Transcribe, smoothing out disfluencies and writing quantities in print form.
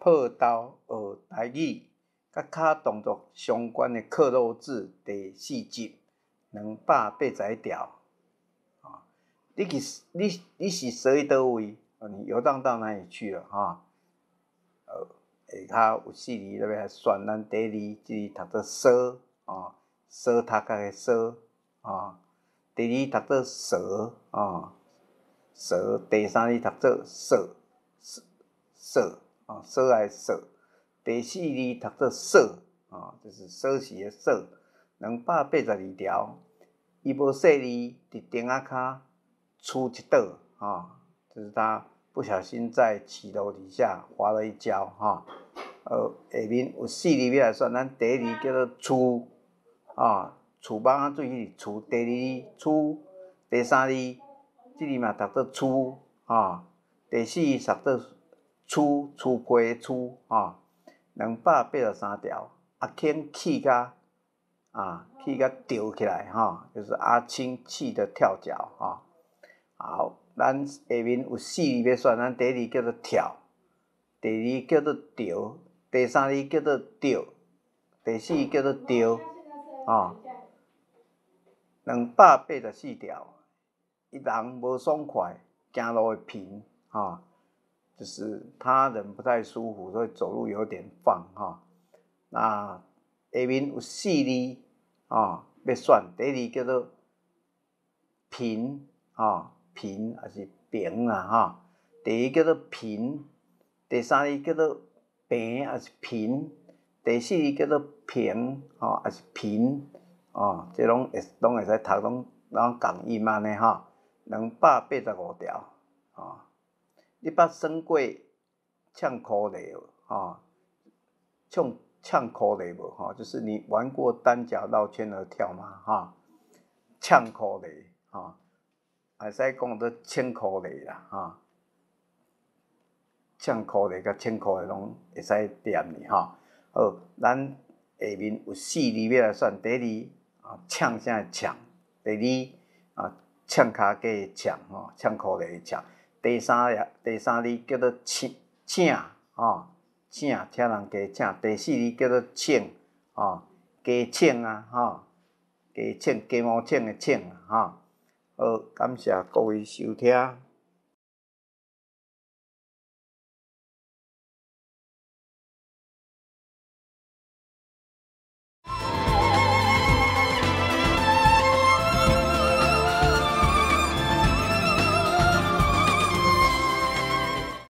破豆學台語，佮跤動作相關的克漏字第四集，281條。啊，你去你你是踅去佗位？你遊蕩到哪裡去了？哈，下跤有四字欲來選，咱第一字這字讀做踅，哦，踅頭殼的踅，哦，第二讀做趖，哦，趖，第三字讀做索，索，哦，索來索，第四字讀做索，哦，就是鎖匙的鎖，282條，伊無細膩佇釘仔跤搐一倒，哦，就是他不小心在騎樓底下滑了一跤，哈，下面有四字欲來選，咱第一字叫做趨，啊，趨蠓仔水彼個趨，第二字趨，第三字，這字嘛讀做趨，哈，第四字讀做趨，趨皮的趨，哈，283條，阿卿氣甲啊，氣甲著起來，哈，就是阿卿氣得跳腳，哈，好。咱下面有四字欲選，咱第一字叫做跳，第二叫做著，第三字叫做著，第四字叫做著，吼。284條，伊人無爽快，行路會頻，吼，就是他人不太舒服，所以走路有點放，吼。那下面有四字，吼，欲選，第一字叫做頻，吼。頻抑是平啦，吼。第二叫做頻，第三字叫做平抑是頻，第四字叫做平，吼，抑是頻，哦，這攏會攏會使讀，攏攏仝音按呢吼。285條，吼，你捌耍過唱箍犁無？吼，唱唱箍犁無？吼，就是你玩過單腳繞圈而跳嗎？吼，唱箍犁，吼。會使講做穿箍犁啦，吼，唱箍犁佮穿箍犁攏會使踮哩吼。好，咱下面有四字欲來選，第一字啊，嗆聲的嗆；第二啊，嗆跤雞的嗆，吼，嗆箍犁的嗆。第三個第三字叫做請請，吼，請請人加請。第四字叫做請，吼，加請啊，吼，加請雞毛請的請，吼。好，感謝各位收聽。